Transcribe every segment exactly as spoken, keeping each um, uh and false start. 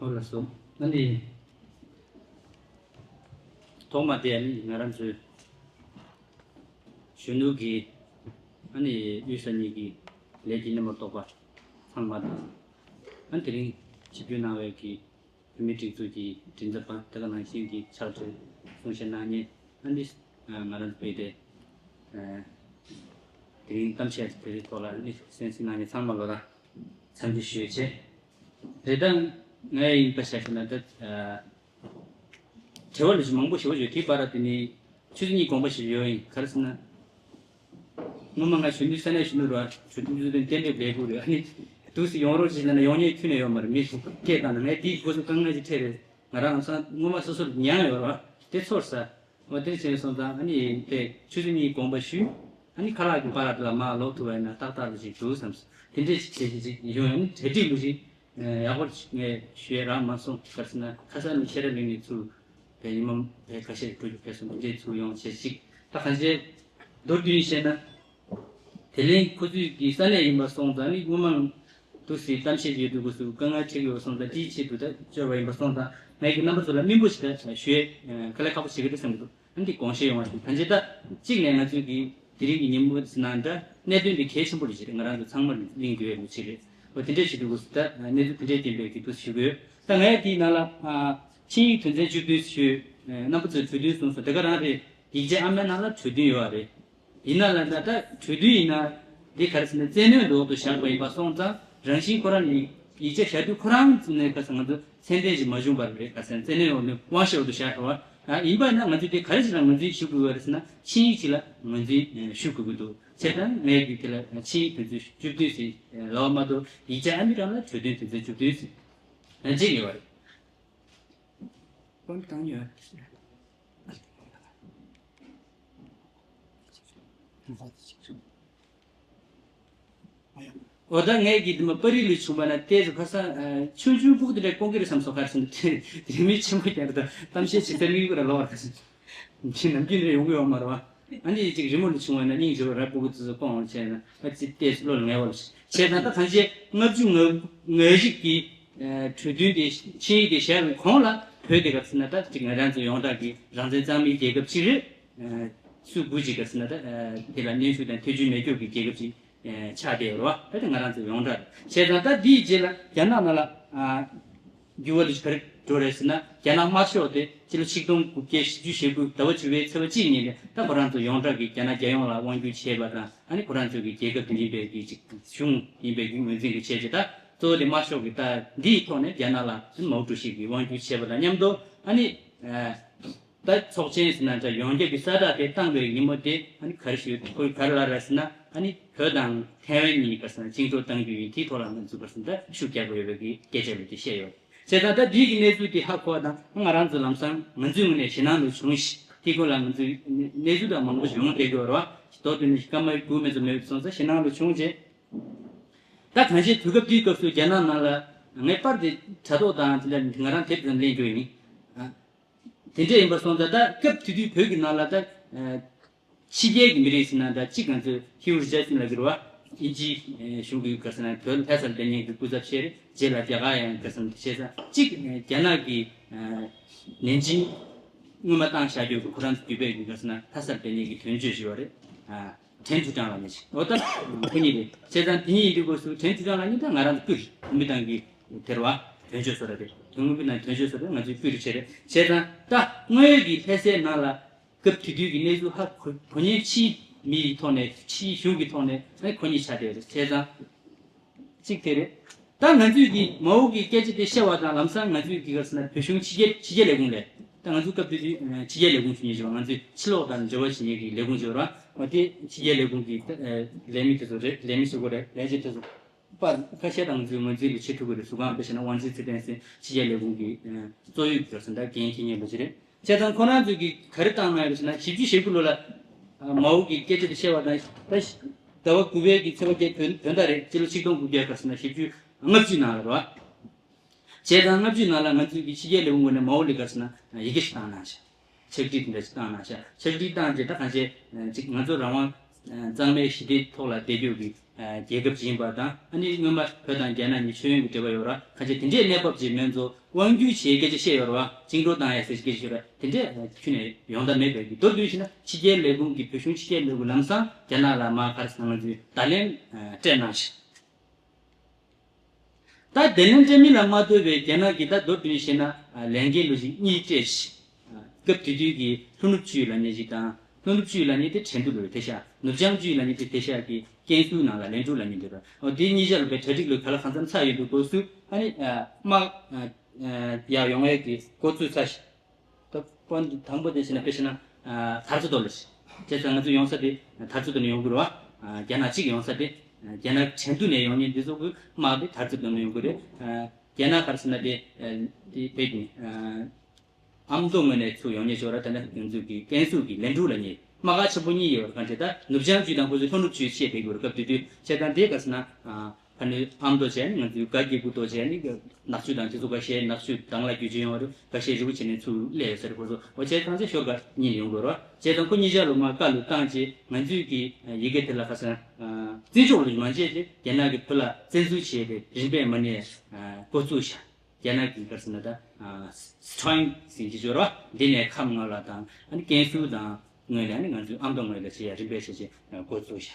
ཨོ་ལགས་སོ། ཨ་ནི། ཐོག་མ་དེ་ཨ་ནི་ང་རང་ཚོའི་གཞོན་ནུ་གི་ཨ་ནི་དབུས་ས་གཉིས་ཀྱི་ལས་ཀྱི་སྣེ་མོར་གཏོགས་པ་ཚང་མ་དང་། ཨ་ནི་དེ་རིང་ཆིབས་བསྒྱུར་གནང་བའི་གི་བོད་མིའི་སྒྲིག་འཛུགས་ཀྱི་མགྲིན་ཚབ་པ་དེ་ག་ནང་བཞིན་གྱི་ཕྱག་སྦྲེལ་གསུང་བཤད་གནང་མཁན་ཨ་ནི་ང་རང་ཚོ་བོད་དེ་དེ་རིང་གཏམ་བཤད་དེ་རིང་ཐོག་ལ་ཨ་ནི་གསན་གཟིགས་གནང་མཁན་ཚང་མ་ལོ་ལ་འཚམས་འདྲི་ཞུ་ཡས་བྱས། དེ་ལྟར་ངས་ཡིན་པ་ཤ་ཤ་ན་ད། དྲི་བ་ལ་ཞིག་མང་པོ་ཞིག་ཡོད། དེའི་བར་དུ་ནི་ཆུ་ཚོད་གཉིས་དགོངས་པ་ཞིག་ཡོད་ཡིན། ག་རེ་ཟེར་ན། སྔོན་མ་ང་གཞོན་ནུའི་ས་གནས་གཞོན་ནུ་ར་གྲོས་བསྡུར་གཙོ་དོན་རྟེན་འབྲེལ་ལས་ཁུངས་རེད། ཨ་ནི་དུས་སུ་ཡོང་རོགས་བྱེད་ཟེར་ན་ཡོང་མཁན་ཁྱོན་ནས་ཡོད་མ་རེད། མི་སྐད་བཏང་ན་ངས་དེའི་སྒོ་སུ་དཀའ་ངལ་ཞིག་འཕྲད་རེད། ང་རང་ལམ་སང་སྔོན་མ་སོ་སོར་མྱངས་ཡོད་ར་དེ་ཚོར་ས། འོ་དེ་བྱས་སོང་ཙང་ཨ་ནི་དེ་ཆུ་ཚོད་གཉིས་དགོངས་པ་ཞུས། ཨ་ནི་ཁ་ལག་གི་བར་དུ་ལ་མར་ལོག་ཐུབ་པ་ཡིན་ན་ཏག་ཏག་ལ་ཞིག་འདུག་བསམ། དེ་འདྲས་ཞིག་བྱེད་ཞིག་ཅིག་ཡོང་ཡང་གྲ་སྒྲིག་ལ་ཞིག་ཡག་པོ་ཞིག་ངས་ཞུ་ཡས་རག་མ་སོང་། ག་རེ་ཟེར་ན་ཁ་སང་ནས་ཁྱེད་རང་ལིང་ནས་ཚུར་བས་ཉི་མ་བས་ཁ་ཤས་འགྲོ་རྒྱུ་ཕེབས་སོང་། དེ་འདྲས་ཚུར་ཡོང་བྱས་ཅིག་ད་གང་བྱས་མདོར་བསྡུས་ནས་བཤད་ན། དེ་ལན་ཁོ་ཚོས་ཀྱི་ས་གནས་ཡིན་པ་སོང་ཙང་ནི་སྔོན་མ་འདུག་སེ་གཏམ་བཤད་ཡོད་དུས་སྐབས་སུ་དཀའ་ངལ་འཕྲད་ཀྱི་ཡོད་སོང་ཙང་དེའི་ཆེད་དུ་ད་བཅར་བ་ཡིན་པ་སོང་ཙང་ངས་ཀྱི་རྣམ་པ་ཚོ་ལ་སྙིང་པོ་ཞིག་ད་ཞུ་ཡས་དཀའ་ལས་ཁག་པོ་བྱེད་ཀྱི་འདུག་བསམ་གྱི་འདུག་ཨ་ནི་དགོངས་བཞེས་ཡོང་བ་ཞིག་གང་ཅི་ད་གཅིག་ནས་ང་ཚོས་ཀྱི་དེ་རིང་གི་ཉིན་མོ་ཟེར་ན་འདྲ་གནད་དོན་འདི་གལ་ཆེན་པོ་རེད་ཅེས་ང་རང་ཚོ་ཚང་མར་གླེང་དགོས་ཡོད་མི་ཅིག་རེད། འོ་དེ་འདྲས་བྱེད་དུས་སྐབས་སུ་ད་གནས་ཚུལ་དེ་འདྲས་བསྟན་པའི་གི་འདུག་ཞུ་གི་ཡོད། ད་ངས་དེའི་ནང་ལ་ཆིངས་ཡིག་དོན་ཚན་བཅུ་བདུན་ཞུས། རྣམ་པ་ཚོས་གྲོས་མཐུན་གསུངས་སོང་། དེ་ག་རང་རེད། ཡིག་ཆ་ཨ་མའི་ནང་ལ་གྲོས་མཐུན་ཡོད་རེད། ཡིན་ན་ལ་ད་ལྟ་གྲོས་མཐུན་ཡིན་ན་འདི་ག་རེ་ཟེར་ན་བཙན་གནོན་འོག་ཏུ་བཞག་པ་ཡིན་པ་སོང་ཙང་རང་བཞིན་ཁོ་རང་ནི་ཡིག་ཆ་བཞག་དུས་ཁོ་རང་ཚོ་ནས་ག་ས་ང་ཚོ་མཚན་ལྡན་ཞིག་མ་བྱུང་བར་རེད། ག་ས་བཙན་གནོན་འོག་ནས་དབང་ཤེད་འོག་ཏུ་བཞག་ཤོག་ཨ་ཡིན་པ་ན་ང་ཚོས་དེ་ག་རེ་ཞིག་ལ་ངོས་འཛིན་ཞུ་དགོས་པ་རེད་ཟེར་ན་ཆིངས་ཡིག་ཅིག་ལ་ངོས་འཛིན་ཞུ་དགོས་ཀྱི་འདུག་བྱས་ཙང་ངས་ཀྱི་དེ་ལ་ཆིངས་ཡིག་དོན་ཚན་བཅུ་བདུན་ཟེར་ལབ་པ་མ་གཏོགས་ཡིག་ཆ་ཨ་མི་རང་ལ་གྲོས་མཐུན་དོན་ཚན་བཅུ་བདུན་ཟེར་གཅིག་ཡོད་རེད། དཔང་བཏང་ཡོད། འོ་ད་ངས་ཀྱི་དེ་མ་པར་རིས་ལས་བྱུང་བ་ན་ཏོག་ཙམ་ཁ་སང་ཆུང་ཆུང་ཕྲུ་གུ་དེ་འདྲ་སྐོང་གི་རེད་བསམ་སོང་། ཁ་སང་དེ་མི་ཆེན་པོ་རྐྱང་རེད། ད་གཏམ་བཤད་བྱེད་ས་མི་གུ་ར་ལོག་བར་ཁ་སང་ཁྱེད་ནམ་རྒྱུན་རེ་ཡོང་གི་ཡོད་མ་རེད་བ། ཨ་ནི་ཅིག་རི་མོ་ལ་བྱུང་བ་ན་སྙིང་རྗེ་བོ་ར་སྤུ་གུ་ཙི་ཙི་སྐོང་བར་བྱས་ན་ཨ་ཙི་ཏོག་ཙམ་བློ་ལ་ངེས་པ་ལ་བྱས་ན་ད་གང་ཅི་ལྔ་བཅུ་ང་ང་གཅིག་གི་གྲོས་མཐུན་དེ་ཆིངས་ཡིག་དེ་བཞག་པའི་གོང་ལ་བོད་དེ་ག་ཟེར་ན་ད་ཅིག་ང་རང་ཚོ་ཡོངས་གྲགས་ཀྱི་རང་བཙན་གཙང་མའི་རྒྱལ་ཁབ་ཅིག་རེད། སུ་དགོས་ཅིག་ག་ཟེར་ན་ད་དེ་ལ་གནོན་ཤུགས་དང་ཐེ་བྱུས་མེད་རྒྱུ་གི་རྒྱལ་ཁབ་ཅིག་ཆགས་བསྡད་ཡོད་རེད་བ། ད་དེ་ང་རང་ཚོ་ཡོངས་གྲགས་རེད། བྱས་ཙང་ད་དེའི་རྗེས་ལ་རྒྱ་ནག་ནང་ལ་འགྱུར་བ་དེ་ག་རེ་འགྲོ་རེད་ཟེར་ན་རྒྱ་ནག་དམར་ཤོག་དེ་སྤྱི་ལོ་ཆིག་སྟོང་དགུ་བརྒྱ་བཞི་བཅུ་ཞེ་དགུ་ཟླ་བ་བཅུ་པའི་ཚེས་པ་གཅིག་ཉིན་ནས་ད་ཁོ་རང་ཚོ་ཡོངས་གྲགས་ཀྱི་རྒྱ་ནག་རྒྱལ་ཡོངས་ལ་དབང་བསྒྱུར་བྱས་པ་དང་ཨ་ནི་ཁོ་རང་ཚོ་གི་རྒྱལ་ཁབ་དེ་ཡིན་པའི་གི་ཅིག་གཞུང་ཡིན་པའི་གི་ངོས་འཛིན་གྱི་བྱས་རྗེས་ད་གཙོ་བོ་དེ་དམར་ཤོག་གི་ད་འདིའི་ཐོག་ནས་རྒྱ་ནག་ལ་མའོ་ཀྲུའུ་ཞི་གིས་དབང་བསྒྱུར་བྱས་པ་དང་མཉམ་དུ་ཨ་ནི། ད་ཚོགས་ཆེན་ཟེར་ན་འདྲ་ཡོངས་ཁྱབ་ཀྱི་གསལ་བསྒྲགས་དེ་བཏང་བའི་ཉིན་མོ་དེ་ཨ་ནི་ག་རེ་ཞུ་ཁོས་ག་རེ་ལབ་རེད་ཟེར་ན་ཨ་ནི་བོད་དང་ཐའེ་ཝན་གཉིས་ག་རེ་ཟེར་ན་བཅིངས་འགྲོལ་གཏང་རྒྱུ་ཡིན། དེའི་ཐོག་ལ་ང་ཚོས་ག་རེ་ཟེར་ན་ད་ཤུགས་རྒྱག་དགོས་ཡོད་པའི་གི་སྐད་ཆ་རེད་དེ་བཤད་ཡོད། བྱས་ཙང་ད་འདིའི་གི་གནས་ཚུལ་དེ་ཧ་གོ་བ་དང་ང་རང་ཚོ་ལམ་སང་ང་ཚོའི་ངོས་ནས་ཞེད་སྣང་ལོས་བྱུང་ཞིག་དེའི་སྐོར་ལ་ང་ཚོའི་གནས་ཚུལ་དང་མང་པོ་ཞིག་ཡོང་བསྡད་ཀྱི་ཡོད་རེད་བ། མདོར་བསྡུས་ནས་སྐར་མ་དགུ་མི་ཚོ་མེད་སོང་ཙང་ཞེད་སྣང་ལོས་བྱུང་རྗེས། ད་གང་ཅི་དུས་སྐབས་དེའི་སྐབས་སུ་རྒྱ་ནག་ནང་ལ་ངས་པར་དེ་དྲ་ཐོག་དང་དེ་འདྲ་ང་རང་དེབ་ཙམ་ལེན་རྒྱུ་ཡིན། ཨ། དེ་འདྲ་ཡིན་པ་སོང་ཙང་ད་སྐབས་དེ་དུས་བོད་ཀྱི་ནང་ལ་ད་ཕྱི་རྒྱལ་གྱི་མི་རིགས་ཟེར་ན་ད་གཅིག་ང་ཚོས་ཧིའུ་རི་ཇཱ་སིན་ལབ་ཀྱི་རེད་བ། དབྱིན་ཇིའི་གཞུང་གི་ག་རེ་ཟེར་ན་བོད་ལ་ལྷ་སར་བསྡད་མཁན་གྱི་སྐུ་ཚབ་བྱས་རྗེས་ལ་རྒྱ་གར་ཡང་ག་རེ་ཟེར་ན་བྱས་ཙང་གཅིག་རྒྱ་ནག་གི་ནན་ཅིང་སྔོན་མ་བཏང་བཞག་རྒྱུ་གི་ཁོ་རང་ཚོ་བརྒྱུད་པའི་གི་ག་རེ་ཟེར་ན་ལྷ་སར་བསྡད་མཁན་གྱི་དོན་གཅོད་ཞིག་ཡོད་རེད། ཨ། ཁྲེན་ཀྲུའུ་ཀྲང་ལབ་ནས་ཤིག་འོ་ད་ཁོ་གཉིས་རེད། བྱས་ཙང་དེ་གཉིས་ཡིན་དུས་སྐབས་སུ་ཁྲེན་ཀྲུའུ་ཀྲང་ལབ་མཁན་ད་ང་རང་ཚོ་སྤུན་རེད། བོད་མི་ཏང་གི་དེ་རེད་བ། དོན་གཅོད་ཚོ་ར་རེད། དོན་དངོས་པོའི་ནང་དོན་གཅོད་ཚོ་རེད། ང་ཚོའི་སྤུན་རེད་བྱས་རེད། བྱས་ཙང་ད་དངོས་ཡོད་ཀྱི་ལྷ་སའི་ནང་ལ་སྐབས་དེ་དུས་ཀྱི་གནས་ཚུལ་ཧ་གོ་གོ་མཁན་ཕྱིའི་མི་ཡི་ཐོག་ནས་ཕྱིའི་གཞུང་གི་ཐོག་ནས་ཨ་ཁོ་གཉིས་ཆགས་བསྡད་རེད། བྱས་ཙང་། གཅིག་དེ་རེད། ད་ང་ཚོས་ཀྱི་མའོ་གི་སྐད་ཆ་དེ་བཤད་པ་དང་ལམ་སང་ང་ཚོས་ཀྱི་ག་རེ་ཟེར་ན་བོད་གཞུང་ཕྱི་རྒྱལ་ཕྱི་རྒྱལ་ལས་ཁུངས་ལས་ད་ང་ཚོ་སྐབས་དེ་དུས་ཕྱི་རྒྱལ་ལས་ཁུངས་ཞུ་མཁན་ཞིག་ང་ཚོས་ཕྱི་ལོགས་དང་འབྲེལ་བ་བྱེད་མཁན་གྱི་ལས་ཁུངས་ཞིག་ཡོད་ར། འོ་དེ་ཕྱི་རྒྱལ་ལས་ཁུངས་ཀྱི་ལས་མི་དེ་ཚོ་རེད། ལས་མི་ཟེར་དགོས་རེད། ལས་བྱེད་དེ་ཚོ་པར་ཁ་ཤས་དང་ང་ཚོའི་ངོས་འཛིན་ལ་བྱེད་ཐུབ་ཀྱི་རེད། ཟུར་ཁང་དཔེ་བྱས་ན་དབང་འཛིན་ཚེ་བརྟན་ཟེར་ཕྱི་རྒྱལ་ལས་ཁུངས་ཀྱི་གཙོ་ཡུལ་གྱི་ག་རེ་ཟེར་ན་འགན་འཁྱེར་མཁན་པ་ཞིག་རེད། བྱས་ཙང་ཁོ་རང་ཚོས་ཀྱིས་ག་རེ་བཏང་གནང་ཡོད་ཟེར་ན་བཞི་བཅུ་ཞེ་དགུ་ལོ་ལ་མའོ་གི་སྐད་ཆ་དེ་བཤད་པ་དང་ད་ཟླ་བ་དགུ་པའི་གི་ཚེས་པ་བརྒྱད་བོད་བོད་ཟླ་རེད། སྤྱི་ལོ་ཆིག་སྟོང་དགུ་བརྒྱ་ག་རེ་ཟེར་ན་བཞི་བཅུ་ལྔ་བཅུ་ནང་ལ་རེད་བ། བྱས་ཙང་ལྔ་བཅུ་ནང་ལ་ང་ཚོས་ཀྱི་ཕྱི་རྒྱལ་ལས་ཁུངས་ངོས་ནས་མའོ་ལ་ག་རེ་ཟེར་ན་ཡི་གེ་ཞིག་བཏང་གནང་ཤག་ཕྱག་བྲིས་དེ་འདྲ་ཞིག་བཏང་གནང་ཤག་ཕྱག་བྲིས་བཏང་རྗེས་ད་གང་བྱས་ཅིག་ང་ཚོ་རང་དབང་གཙང་མའི་ཞི་བདེའི་ཐོག་ལ་བསྡད་རྒྱུ་གི་ རྒྱལ་ཁབ་ཅིག་ཡིན་པ་དང་། ཨ་ནི་སྔོན་མ་བོད་དང་རྒྱ་ནག་གཉིས་ཆོས་ཡོན་གྱི་འབྲེལ་བ་ཡོད་ར། ཁ་ཆེ་དེ་འདྲའི་གནས་བབ་ཅིག་མེད་ཚོ་དབང་སྒྱུར་བྱེད་སྐད་ཆ་བཤད་ཡོད་ར་བ། བཅིངས་འགྲོལ་བཏང་ཡ་ཟེར་སྐད་ཆ་ཤོད་ར། དེ་འདྲའི་ཁྱོན་ནས་ཡོང་ཐབས་མེད་པའི་གི། མདོར་བསྡུས་ཞེ་ན་ཕྱི་རྒྱལ་ལས་ཁུངས་ཀྱི། བོད་གཞུང་ཕྱི་རྒྱལ་ལས་ཁུངས་ལམ་སང་རྒྱ་ནག་ལ་མར་ག་རེ་ཟེར་ན་ང་ཚོས་བརྡ་ལན་སྤྲད་གནང་ཞིང་། ད་བརྡ་ལན་སྤྲད་མིན་ལ་མ་ལྟོས་པའི་རྒྱ་ནག་གིས་ད་མདོར་བསྡུས་ནས་བཤད་ན་ལས་འགན་ལོ་ཞིག་གཉིས་སྤྲད་ཤིང་། སྐབས་དེ་དུས་ཀྱི་ལྷོ་ནུབ་ཅུས་ལབ་མཁན་ཞིག་དང་། ལྷོ་ནུབ་ཅུས་ལབ་མཁན་དེ་ཁྲིན་ཏུའུ་ལ་ཡོད་ཐེ་ཤ། ནུབ་བྱང་ཅུས་ལབ་མཁན་དེ་ཐེ་ཤ་གི་ཀན་སུའུ་ནང་ལ་ལན་ཀྲུའུ་ལབ་མཁན་དེ་རེད། འོ་དེ་གཉིས་ཆ་ལ་བའི་གྲ་སྒྲིག་ལོ་ག་ལ་གང་འཚམ་ཚར་ཡོད་འདུག་སྐབས་སུ་ཨ་ནི་དམག་ཡར་ཡོང་ཡས་ཀྱི་འགོ་བཙུགས་ཚར་ཤིང་། ད་པོན་དང་པོ་དེ་བྱས་ན་དཔེ་བྱས་ན་ཐར་ཙི་ཏོ་ལ་ཞིག་བྱས་ཙང་ང་ཚོ་ཡོང་ས་དེ་ཐར་ཙི་ཏོ་ནས་ཡོང་དགོས་རེད་བ། རྒྱ་ནག་གཅིག་ཡོང་ས་དེ། རྒྱ་ནག་ཁྲིན་ཏུའུ་ནས་ཡོང་མཁན་འདི་ཚོ་གི་དམག་དེ་ཐར་ཙི་ཏོ་ནས་ཡོང་དགོས་རེད། རྒྱ་ནག་ག་རེ་ཟེར་ན་དེ་དེ་བོད་ཀྱི་ཨ་མདོ་ངོས་ནས་ཚུར་ཡོང་མཁན་ཞིག་ཡོད་ར། དེ་ནས་ང་ཚོ་གི་ཀན་སུའུ་གི་ལན་ཀྲུའུ་ལབ་མཁན་དམག་སྒར་ཆེན་པོ་གཉིས་ཡོད་ར། གང་བྱས་ད་ནུབ་བྱང་ཅུས་དང་ཁོ་ཚོའི་ལྷོ་ནུབ་ཅུས་བཤད་བསྡད་ཀྱི་ཡོད་རེད། སྐབས་དེ་དུས་བྱས་ཙང་དེ་ག་རེ་ཟེར་ན། ཨ་ནི་ཨ་མདོ་བྱས་ནས་ང་ཚོའི་ག་གི་གུ་ཏོ་བྱས་ནས་ནག་ཆུ་དང་དེ་ཚོ་ཁ་ཤས། ནག་ཆུ་དང་ལ་རྒྱུ་ཆེན་ཡོང་བ་རེད། ཁ་ཤས་རི་བོ་ཆེ་ནས་ཚུར་སླེབས་ཡོད་ས་རེད། ཁོ་ཚོ་འོ་བྱས་ཙང་ཚེ་ཤོར་ཁ་གཉིས་ཡོང་དགོས་རེད། བྱས་ཙང་ཁོ་གཉིས་ཆ་ལོ་མ་བཀའ་བློན་བཏང་རྗེས་ང་ཚོས་ཀྱི་ཡི་གེ་དེ་ལ་ཁ་སང་བརྩི་འཇོག་ལོ་མ་བྱས་ཏེ་རྒྱ་ནག་གི་བོད་ལ་བཙན་འཛུལ་བྱས་ཏེ་རིམ་པས་མ་ནས་འགོ་བཙུགས་ཤག་རྒྱ་ནག་གི་ག་རེ་ཟེར་ན་ད་སི་ཁྲོན་ཟེར་གྱི་ཡོད་རེད་བ། འདི་ནས་ཁམས་ངོས་ལ་དང་ཨ་ནི་ཀན་སུའུ་དང་ངོས་ལ་ཨ་ནི་ང་ཚོའི་ཨ་མདོ་ངོས་ལ་བྱས་ཡ་རིམ་པས་བྱས་བྱས་འགོ་བཙུགས་ཤག་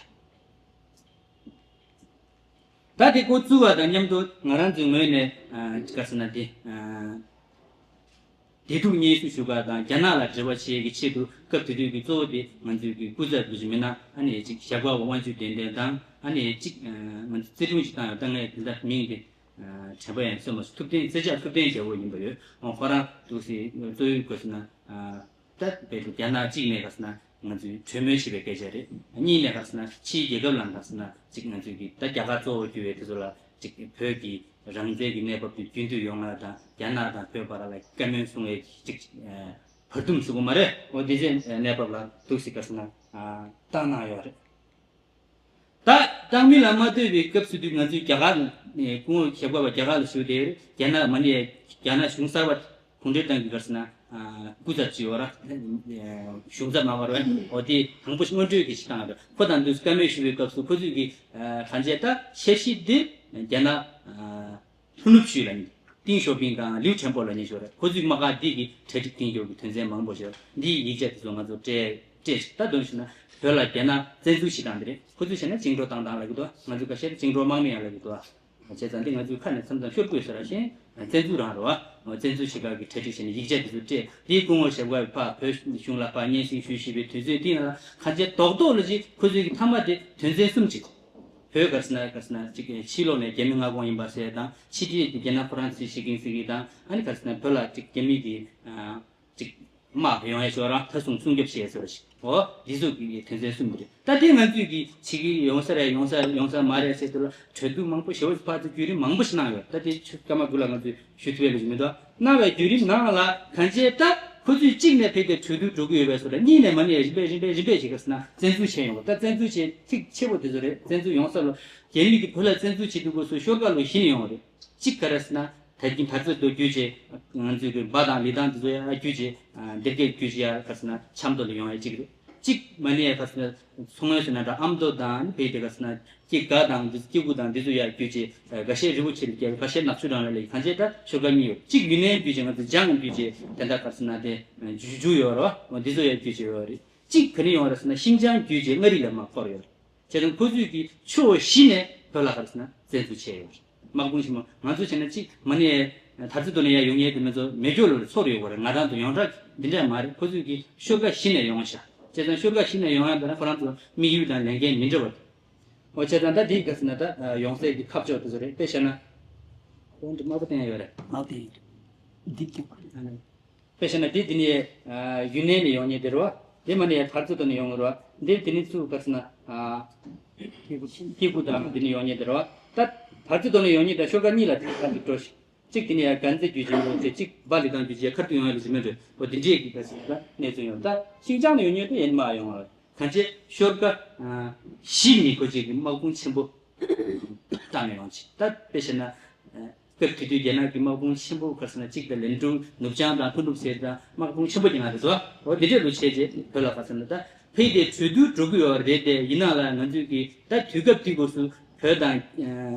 ད་དེ་འགོ་བཙུགས་པ་དང་མཉམ་དུ་ང་རང་ཚོའི་ངོས་ནས་ཨ་ག་རེ་ཟེར་ན་དེ་ཨ་བདེ་སྡུག་སྙན་ཞུ་ཞུ་ག་དང་རྒྱ་ནག་ལ་འབྲེལ་བ་བྱེད་ཀྱི་ཆེད་དུ་སྐབས་དེ་དུས་ཀྱི་གཙོ་བོ་དེ་ང་ཚོའི་གི་སྐུ་ཚབ་ཀྱི་མི་སྣ་ཨ་ནི་ཅིག་ཞབས་དཀར་པོ་དབང་ཕྱུག་དོན་ལྡན་དང་། ཨ་ནི་ཅིག་ང་ཚོ་བརྩེ་དུང་ཞིག་བཏང་ཡོད། ད་ངས་དེ་འདྲ་མིང་དེ་དྲན་པ་ཡང་སོན་མ་སོང་། ཐུབ་བསྟན་རྩེ་ལྕགས་ཐུབ་བསྟན་རྒྱལ་པོ་ཡིན་པ་ཡོད། ཁོ་རང་འདུག་སེ་གཙོ་བོའི་སྐུ་ཚབ་ན། ད་དཔེ་དུ་རྒྱ་ནག་གཅིག་ནས་ག་རེ་ཟེར་ན་ང་ཚོས་གྲོས་མོལ་བྱེད་པའི་སྐད་ཆ་རེད། གཉིས་ནས་ག་རེ་ཟེར་ན་ཕྱིའི་རྒྱལ་ཁབ་ལ་ག་རེ་ཟེར་ན་གཅིག་ང་ཚོས་ཀྱི་ད་རྒྱ་གར་གཙོ་བོ་གྱུར་བའི་དེ་ཚོ་ལ་གཅིག་བོད་ཀྱི་རང་བཙན་གྱི་གནས་བབ་དེ་རྒྱུན་མཐུད་ཡོང་ཡ་དང་། རྒྱ་ནག་དང་བོད་བར་ལ་བཀའ་མོལ་གསུང་བའི་གཅིག་བར་འདུམ་ཟེར་དགོས་མ་རེད། འོ་དེ་ཚོའི་གནས་བབ་ལ་འདུག་སེ་ག་རེ་ཟེར་ན་བཏང་གནང་ཡོད་རེད། ད་བཏང་མིན་ལ་མ་ལྟོས་པའི་སྐབས་སུ་དུས་ང་ཚོས་རྒྱ་གར་ནས་སྐུ་ངོ་ཞབས་དཀར་པ་རྒྱ་གར་ལ་བཞུགས་ཏེ། རྒྱ་ནག་མ་ནི་རྒྱ་ནག་གཞུང་གསར་པ་གུང་ཁྲན་ཏང་གི་ག་རེ་ཟེར་ན་སྐུ་ཚབ་ཅིག་ཡོད་ར། གཞུང་ཚབ་མ་བར་བས་འོ་དེ་དང་པོ་སྔོན་འགྲོའི་གི་ཞིག་བཏང་ར། ཁོ་དང་དུས་བཀའ་མོལ་ཞུ་བའི་སྐབས་སུ་ཁོ་ཚོས་ཀྱི་གང་བྱས་ད་འཆར་གཞི་འདི་རྒྱ་ནག་ལྷོ་ནུབ་ཅུས་ལ་ནི་ཏིང་ཞའོ་ཕིང་དང་ལིའུ་ཁྲེན་པོ་ལ་ཉེ་ཞོར་ཁོ་ཚོའི་དམག་སྒར་འདི་གི་གྲ་སྒྲིག་གཏིང་སྐྱོ་གི་དོན་ཚན་མང་པོ་ཞིག་འདིའི་ཡིག་ཆ་དེ་ཚོ་ང་ཚོ་སྤྲད་སྤྲད་ད་དོན་ཞུ་ན་བོད་ལ་རྒྱ་ནག་བཙན་འཛུལ་བྱེད་སྟངས་འདི་རེད། ཁོ་ཚོས་བྱས་ན་བཅིངས་འགྲོལ་བཏང་སྟངས་ལབ་ཀྱི་འདུག་ང་ཚོས་ཁ་ཤས་བཅིངས་འགྲོལ་དམག་མི་ཡང་ལབ་ཀྱི་འདུག་བྱས་ཙང་འདི་ང་ཚོའི་ཁ་ནས་མཚམས་མཚམས་ཤོར་དགོས་ཟེར་ར་ཤེས། བཙན་འཛུལ་རང་རེད་བ། བཙན་འཛུལ་བྱེད་སྐབས་ཀྱི་གྲ་སྒྲིག་བྱས་ནས་ཡིག་ཆ་དེ་ཚོ་སྤྲད། དེའི་སྐུ་ངོ་ཞབས་དཀར་བས་ཕར་བོད་གཞུང་ལ་ཕར་སྙན་སེང་ཞུས་ཞེས་པའི་དོན་ཚན་དེའི་ནང་ལ་ཁ་ཆེ་རྡོག་རྡོག་ལ་ཅིག་ཁོ་ཚོས་ཀྱི་མཐའ་མ་དེ་དོན་ཚན་གསུམ་ཅིག་བོད་ག་རེ་ཟེར་ན་ག་རེ་ཟེར་ན་ཅིག་ཕྱི་ལོགས་ནས་རྒྱ་མི་མངའ་ཁོངས་ཡིན་པ་ཟེར་དང་། ཕྱི་འབྲེལ་དེ་རྒྱ་ནག་ཁོ་རང་ཚོས་བྱེད་ཀྱིན་ཟེར་གྱི་དང་། ཨ་ནི་ག་རེ་ཟེར་ན་བོད་ལ་ཅིག་རྒྱ་མི་གི་ཅིག་དམག་ཡོང་ཡ་ཞོར་རང་མཐའ་སྲུང་སྲུང་སྐྱོབ་བྱེད་ཡ་ཟེར་བ་ཞིག་འོ་འདི་ཚོ་གི་དོན་ཚན་གསུམ་དེ་རེད། ད་དེ་ང་ཚོས་ཀྱི་བྱེད་ཀྱི་ཡོང་ས་རེད་ཡོང་ས་ཡོང་ས་མ་རེད་ཟེར་དུས་ལ་གྲོས་བསྡུར་མང་པོ་ཞེ་པོ་ཕར་ཚུར་བརྒྱུད་རིམ་མང་པོ་ཞིག་གནང་ཡོད། ད་དེ་ཆུ་སྐར་མ་དགུ་ལ་ང་ཚོས་ཞུ་ཐུབ་པའི་ལོ་རྒྱུས་མི་འདུག་གནང་བའི་བརྒྱུད་རིམ་ནང་ལ་གང་བྱས་ད་ཁོ་ཚོས་གཅིག་ནས་ཕེབས་ཏེ་གྲོས་བསྡུར་འགྲོ་གི་ཡོད་པའི་བཟོ་འདྲ། གཉིས་ནས་མ་ནས་རིམ་པས་རིམ་པས་རིམ་པས་ཞིག་ག་རེ་ཟེར་ན་བཙན་འཛུལ་བྱས་ཡོང་བ། ད་བཙན་འཛུལ་བྱས་ཚིག་ཆེ་བོ་དེ་ཚོ་རེད། བཙན་འཛུལ་ཡོང་ས་ལོ་རྒྱ་མི་གིས་བོད་ལ་བཙན་འཛུལ་བྱེད་དུས་སྐབས་སུ་ཤོག་ཁག་ལོ་བཞི་ནས་ཡོང་བ་རེད། གཅིག་ག་རེ་ཟེར་ན་ད་གིན་ད་ཚོད་དུ་བརྒྱུད་བྱས་ང་ཚོའི་གི་འབའ་དང་ལི་ཐང་དེ་ཚོ་ཡར་བརྒྱུད་བྱས་སྡེར་ཁའི་བརྒྱུད་བྱས་ཡར་ག་རེ་ཟེར་ན་ཆབ་མདོ་ལ་ཡོང་ཡ་གཅིག་རེད། གཅིག་མ་ནས་ཡར་ག་རེ་ཟེར་ན་མཚོ་སྔོན་ཟེར་ན་འདྲ་ཨ་མདོ་དང་ཕེ་དེ་ག་རེ་ཟེར་ན་སྐྱེ་དགའ་དང་འདི་སྐྱེ་དགུ་དང་འདི་ཚོ་ཡར་བརྒྱུད་བྱས་འགའ་ཤས་རི་བོ་ཆེ་ལ་བརྒྱབ། འགའ་ཤས་ནག་ཆུ་རང་ལ་སླེབས། གང་བྱས་ད་ཤོག་ཁག་གཉིས་ཡོད། གཅིག་ཡུན་ནན་བརྒྱུད་བྱས་ང་ཚོ་འཇང་བརྒྱུད་བྱས་དེ་འདྲ་ག་རེ་ཟེར་ན་དེ་འཇུ་འཇུ་ཡོད་རེད་བ། འདི་ཚོ་ཡར་བརྒྱུད་བྱས་ཡོད་རེད། གཅིག་ག་ནས་ཡོང་རེད་ཟེར་ན་ཤིན་ཅང་བརྒྱུད་བྱས་མངའ་རིས་ལ་མར་འཁོར་ཡོད་རེད། བྱས་ཙང་ཁོ་ཚོས་ཀྱི་ཕྱོགས་བཞི་ནས་བོད་ལ་ག་རེ་ཟེར་ན་བཙན་འཛུལ་བྱས་ཡོད་རེད། དམག་དཔུང་ཆེན་མོ་ང་ཚོ་བྱས་ན་གཅིག་མ་ནས་ད་ཚོད་དུ་ནས་ཡར་ཡོང་མཁན་དེ་མི་ཚོ་མེ་སྒྱོགས་ལོར་ཚོར་ཡོད་པ་རེད། ང་རང་ཚོ་ཡོངས་གྲགས་འདི་འདྲ་མ་རེད། ཁོ་ཚོས་ཀྱི་ཤོག་ཁག་བཞི་ནས་ཡོང་ཤག་བྱས་ཙང་ཤོག་ཁག་བཞི་ནས་ཡོང་ཡ་འདི་ན་ཁོ་རང་ཚོ་དམིགས་ཡུལ་དང་ལས་འགན་མི་འདྲ་བ་རེད། འོ་བྱས་ཙང་ད་འདི་ག་རེ་ཟེར་ན་ད་ཡོང་སའི་གི་ཁ་ཕྱོགས་དེ་ཚོ་རེད། དཔེ་བཤད་ན་འོ་འདི་དམར་པོ་བསྟན་ཡ་ཡོད་རེད། དམར་པོ་བསྟན་ཡ་འདི་དེ་དཔེ་བཤད་ན་འདི་འདི་ནས་ཡུན་ནན་ནས་ཡོང་མཁན་དེ་རེད་བ། འདི་མ་ནས་ཐར་ཙི་ཏོ་ནས་ཡོང་གི་རེད་བ། འདི་འདི་ནས་ཚུར་ག་རེ་ཟེར་ན་སྐྱེ་རྒུ་དང་འདི་ནས་ཡོང་མཁན་དེ་རེད་བ། ད་ཐར་ཙི་ཏོ་ནས་ཡོང་མཁན་དང་ཤོག་ཁག་གཉིས་ལ་དེ་ཐར་ཙི་ཏོ་ཞིག་གཅིག་དེ་ནས་ཡར་དཀར་མཛེས་བརྒྱུད་བྱས་ཡོང་སྟེ་གཅིག་འབའ་ལི་ཐང་བརྒྱུད་བྱས་ཁ་ཐུག་ཡོང་ཡ་ལ་ཞིག་མེད་འགྲོ། འོ་འདི་འདྲས་ཀྱི་ག་རེ་ཟེར་ན་གནས་ཚུལ་ཡོང་། ད་ཤིན་ཅང་ནས་ཡོང་མཁན་དེ་ཡིན་མ་ཡོང་བ། གང་བྱས་ཤོག་ཁག་བཞི་ནས་ཁོ་ཅིག་གི་དམག་དཔུང་ཆེན་པོ་བཏང་ནས་ཡོང་ཅིག་ད་དཔེ་བཤད་ན། སྐབས་དེ་དུས་རྒྱ་ནག་གི་དམག་དཔུང་ཆེན་པོ་ག་རེ་ཟེར་ན་གཅིག་དང་ལན་ཀྲུའུ་ནུབ་བྱང་དང་ལྷོ་ནུབ་ཟེར་དང་དམག་དཔུང་ཆེན་པོ་ཅིག་ང་རེད་དོ། འོ་འདི་འདྲས་ལོ་བྱས་རྗེས་བོད་ལ་ག་རེ་ཟེར་ན་ད་ ཕེབས་ཏེ་གྲོས་བསྡུར་འགྲོ་གི་ཡོད་རེད་དེ། ཡིན་ནའང་ང་ཚོས་ཀྱི་ད་དུས་སྐབས་དེའི་སྐབས་སུ་བོད་དང་ཨ་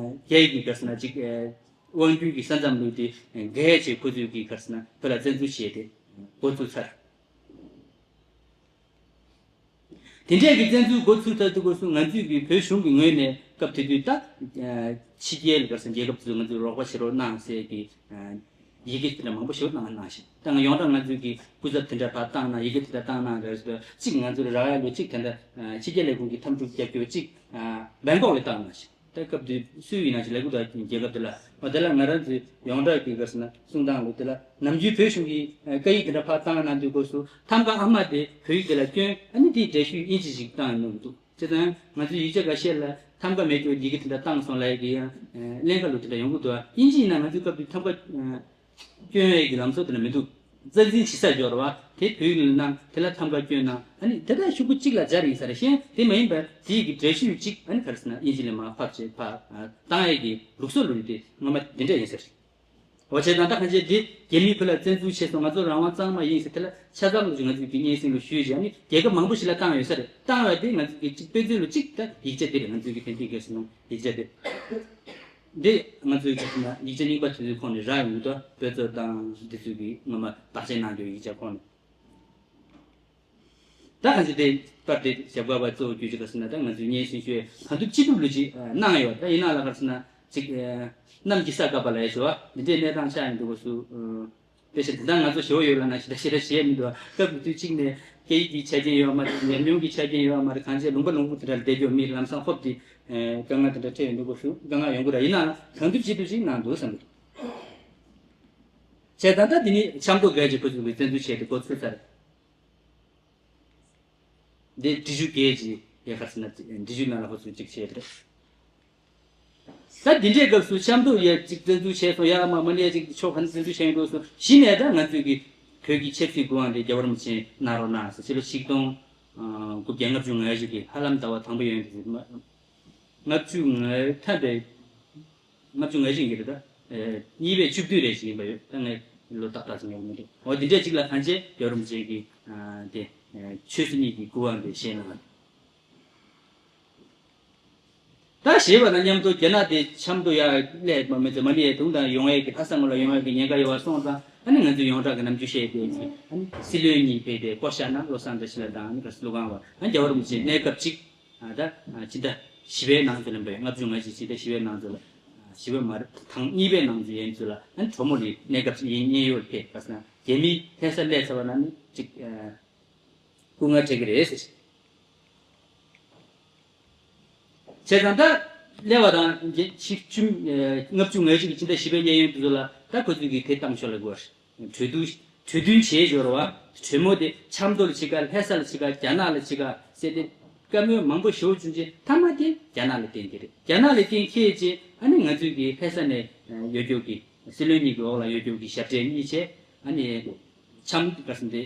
རྒྱའི་གི་ག་རེ་ཟེར་ན་ཅིག་ཨ་དབང་སྒྱུར་གྱི་ས་མཚམས་ལུགས་དེ་འགལ་བྱས། ཁོ་ཚོས་ཀྱི་ག་རེ་ཟེར་ན་བོད་ལ་བཙན་འཛུལ་བྱས་ཏེ་འགོ་བཙུགས་ཚར། དེ་འདྲས་ཀྱི་བཙན་འཛུལ་འགོ་ཚུགས་ཚར་དུས་སྐབས་སུ་ང་ཚོས་ཀྱི་བོད་གཞུང་གི་ངོས་ནས་སྐབས་དེ་དུས་ད་ཕྱི་རྒྱལ་ག་རེ་ཟེར་རྒྱལ་ཁབ་དེ་ཚོས་ང་ཚོར་རོགས་པ་བྱེད་རོགས་གནང་ཟེར་གྱི་ཡི་གེ་དེ་འདྲ་མང་པོ་ཞིག་གནང་གནང་ཞིང་། ད་ང་ཡོངས་གྲགས་ང་ཚོས་ཀྱི་སྐུ་ཚབ་དེ་འདྲ་ཕར་བཏང་གནང་། ཡི་གེ་དེ་འདྲ་བཏང་གནང་རེད་ཟེར། གཅིག་ང་ཚོར་རག་ཡ་ལོ་གཅིག་དེ་འདྲ་ཕྱི་རྒྱལ་ལས་ཁུངས་ཀྱི་འཐབ་འཁྲུག་རྒྱབ་སྐྱོར་གཅིག་སྦེང་ཀོག་ལ་བཏང་གནང་ཞིང་། ད་སྐབས་དེ་སུས་ཡིན་ན་ཞིག་ལས་ཁུངས་དང་རྒྱལ་ཁབ་དེ་ལ། འོ་དེ་ལ་ང་རང་ཚོའི་ཡོངས་གྲགས་ཀྱི་ག་རེ་ཟེར་ན་གསུང་སྟངས་ལུགས་དེ་ལ། ནམ་རྒྱུན་བོད་གཞུང་གི་སྐད་ཡིག་དེ་འདྲ་ཕར་བཏང་གནང་དུས་སྐབས་སུ་ཐམ་ག་ཨ་མ་དེ་བོད་ཡིག་དེ་ལ་བསྐྱོན། ཨ་ནི་དེའི་འགྲེལ་བཤད་དབྱིན་ཇི་ཞིག་བཏང་ཡོང་གི་འདུག་བྱས་ཙང་ང་ཚོའི་ཡིག་ཆ་འགའ་ཤས་ལ་ཐམ་ག་མེད་རྒྱུ་ཡི་གེ་དེ་འདྲ་བཏང་སོང་ལབ་ཡ་གི་ཡང་ཀླན་ཀ་ལུགས་དེ་འདྲ་ཡོང་གི་འདུག་དབྱིན་ཇི་ཡིན་ན་ང་ཚོའི་སྐབས་དེ་ཐམ་ག་སྐྱོན་ཡས་ཀྱི་ལམ་སྲོལ་དེ་འདྲ་མི་འདུག་རྩ་འཛིན་བྱེད་ས་སྦྱོར་བ་དེ་བོད་ཡིག་ལ་གནང་། དེ་ལ་ཐམ་ག་སྐྱོན་གནང་། ཨ་ནི་དེ་དག་ཤོག་གུ་གཅིག་ལ་སྦྱར་ཡིན་ས་རེད། གཞན་དེ་མ་ཡིན་པར་དེ་ཡི་གི་འགྲེལ་བཤད་གཅིག་ཨ་ནི་ག་རེ་ཟེར་ན་དབྱིན་ཇི་ལ་མར་ཕབ་བྱས་ཕར་བཏང་ཡས་ཀྱི་ལུགས་སྲོལ་ལུགས་དེ་སྔོན་མ་དེ་འདྲ་ཡིན་ས་རེད། འོ་བྱས་ཙང་ད་གང་བྱས་དེ་རྒྱ་མིས་བོད་ལ་བཙན་འཛུལ་བྱས་སོང་། ང་ཚོ་རང་དབང་གཙང་མ་ཡིན་ཟེར། དེ་ལ་ཆ་ཚང་ལོ་ཅིག་ང་ཚོས་ཀྱི་སྙན་སེང་ལོ་ཞུས་བྱས། ཨ་ནི་རྒྱལ་ཁབ་མང་པོ་ཞིག་ལ་བཏང་ཡོད་ས་རེད། བཏང་བ་དེ་ང་ཚོས་ཀྱི་གཅིག་དཔེ་མཚོན་ལོ་གཅིག་ད་ཡིག་ཆ་དེ་རེད། ང་ཚོས་ཀྱི་དེ་འདྲའི་ག་རེ་ཟེར་ན་ཡིག་ཆ་དེ། འདི་ང་ཚོའི་ག་རེ་ཟེར་ན་ཡིག་ཆ་རྙིང་པ་དེ་ཚོའི་ཁོངས་ནས་རག་ཡོང་གི་འདུག་དཔེ་མཛོད་དང་འདི་ཚོའི་གི་སྔོན་མ་བརྟག་དཔྱད་གནང་རྒྱུ་ཡིག་ཆ་ཁོངས་ནས། ད་གང་ཅི་དེ་པར་དེ་ཞབས་དཀར་པ་གཙོ་བོ་གྱུར་ཅིག་ག་རེ་ཟེར་ན། ད་ང་ཚོས་སྙན་སེང་ཞུ་ཡས་གང་ཐུབ་ཅི་ཐུབ་ལོ་ཅིག་གནང་ཡོད། ད་ཡིན་ནའང་ལ་ག་རེ་ཟེར་ན་ཅིག་གནམ་གྱི་ས་བཀབ་པ་ལ་ཡ་ཞུ་བ་འདི་འདྲའི་གནས་སྟངས་ཆགས་ཡོང་དུས་སྐབས་སུ། དཔེ་ཆ་དེ་དག་ང་ཚོ་ཞེ་པོ་ཡོད་ལ་ན་ཞེ་དྲག་ཞེ་དྲག་བྱས་མི་འདུག་སྐབས་དུས་གཅིག་ནས་སྐད་ཡིག་གི་ཆ་རྐྱེན་ཡོད་མ་རེད། ཉམས་མྱོང་གི་ཆ་རྐྱེན་ཡོད་མ་རེད། གང་བྱས་ལུང་པ་ལུང་པ་དེ་འདྲ་ལ་བསྡད་རྒྱུ་མི་ལམ་སང་ཧོབ་དེ་དཀའ་ངལ་དེ་འདྲ་འཕྲད་ཡོང་དུས་སྐབས་སུ་དཀའ་ངལ་ཡོང་གི་རེད། ཡིན་ནའང་གང་ཐུབ་ཅི་ཐུབ་ཅིག་གནང་འདུག་བསམ་གི་འདུག་བྱས་ཙང་ད་འདི་ནི་ཆབ་མདོ་སྒར་གྱི་ཁོ་ཚོས་བཙན་འཛུལ་བྱས་ཏེ་འགོ་ཚུགས་ཚར། འདི་འབྲི་ཆུ་བརྒྱད་ཀྱི་ཡ་ག་རེ་ཟེར་ན་འབྲི་ཆུ་ནང་ལ་ཁོ་ཚོས་གཅིག་བྱས་ཏེ། ད་འདི་འདྲའི་སྐབས་སུ་ཆབ་མདོ་ཡ་གཅིག་བཙན་འཛུལ་བྱས་སོང་། ཡ་མ་མ་ནི་ཡ་གཅིག་ཕྱོགས་ག་ནས་བཙན་འཛུལ་བྱས་ཡོང་དུས་སུ་གཞི་ནས་ད་ང་ཚོས་ཀྱི་བོད་ཀྱི་ཆབ་སྲིད་དགོས་དབང་དེ་རྒྱལ་བ་རིན་པོ་ཆེ་གནང་རོགས་གནང་ཟེར། ཕྱི་ལོ་ཆིག་སྟོང་དགུ་བརྒྱ་ལྔ་བཅུ་ང་བཞི་གི་ཧ་ལམ་ཟླ་བ་དང་པོ་ཡོང་དུས་ལྔ་བཅུ་ང་ཐམ་པའི་ལྔ་བཅུ་ང་བཞི་ཡིན་གྱི་རེད། ད་གཉིས་པའི་བཅུ་བདུན་རེ་ཞིག་ཡིན་པ་ཡོད། ད་ངས་ལོ་ཏག་ཏག་ཙམ་ཡོད་མི་འདུག་འོ་དེ་འདྲས་ཅིག་ལ་གང་བྱས་རྒྱལ་བ་རིན་པོ་ཆེ་གི་དེ་ཆོས་སྲིད་གཉིས་ཀྱི་དགོས་དབང་དེ་བཞེས་གནང་། ད་བཞེས་པ་དང་མཉམ་དུ་རྒྱ་ནག་དེ་ཆབ་མདོ་ཡར་སླེབས་པ་མི་ཚད་མ་ནི་ཡ་དུང་དང་ཡོང་ཡས་ཀྱི་ལྷ་ས་ངོས་ལ་ཡོང་ཡས་ཀྱི་ཉེན་ཁ་ཡོད་པ་སོང་ཙང་། ཨ་ནི་ང་ཚོས་ཡོངས་གྲགས་ཀྱི་ནམ་རྒྱུན་བཤད་དེ་ཅིག་ཨ་ནི་སྲིད་བློན་གཉིས་ཕེབས་ཏེ་བསྐོ་བཞག་གནང་། བློ་བཟང་བཀྲ་ཤིས་ལགས་དང་ཨ་ནི་ག་སེ་ཀླུ་ཁང་བ། ཨ་ནི་རྒྱལ་བ་རིན་པོ་ཆེ་གནས་སྐབས་གཅིག་ཨ་ད་ཕྱི་ཟླ་བཞི་པའི་ནང་ཚུད་ལ་འབད་ལྔ་བཅུ་ང་བཞི་ཕྱི་ཟླ་བཞི་པའི་ནང་ཚུད་ལ། བཞི་པ་མ་རེད། དང་གཉིས་པའི་ནང་ཚུད་ཡན་ཚུད་ལ་ཨ་ནི་གྲོ་མོ་ལི་གནས་སྐབས་ཡིན་གནས་ཡུལ་ཕེབས་པ་སོང་ན་རྒྱ་མི་ལྷ་ས་སླེབས་ཚར་བ་ན་ནི་གཅིག་སྐུ་ངལ་འཕྲད་ཀྱི་རེད་ཟེར། བྱས་ཙང་ད་སླེབས་པ་དང་ཕྱི་ལོ་ལྔ་བཅུ་ང་བཞི་གི་ཕྱི་ཟླ་བཞི་པའི་གནས་ཡུན་དེ་ཚོ་ལ་ད་ཁོ་ཚོས་ཀྱི་དེ་བཏང་ཆོག་ལ་དགོས་རེད། གྲོས་བསྡུར་གྲོས་མཐུན་བྱས་འབྱོར་བ། གྲོས་མོལ་དེ་ཆབ་མདོ་ལ་ཕྱེད་ཀ་ལྷ་ས་ལ་ཕྱེད་ཀ་རྒྱ་ནག་ལ་ཕྱེད་ཀ་ཟེར་ཏེ་བཀའ་མོལ་མང་པོ་ཞེ་པོ་བྱུང་རྗེས་མཐའ་མ་དེ་རྒྱ་ནག་ལ་བརྟེན་གྱི་རེད། རྒྱ་ནག་ལ་བརྟེན་ཁེལ་རྗེས་ཨ་ནི་ང་ཚོས་ཀྱི་ལྷ་ས་ནས་ཡོད་རྒྱུ་གི་སྲིད་བློན་གཉིས་ཀྱི་འོག་ལ་ཡོད་རྒྱུ་གི་ཞབས་གྲས་གཉིས་བྱས། ཨ་ནི་ཆབ་ག་ཟེར་འདི་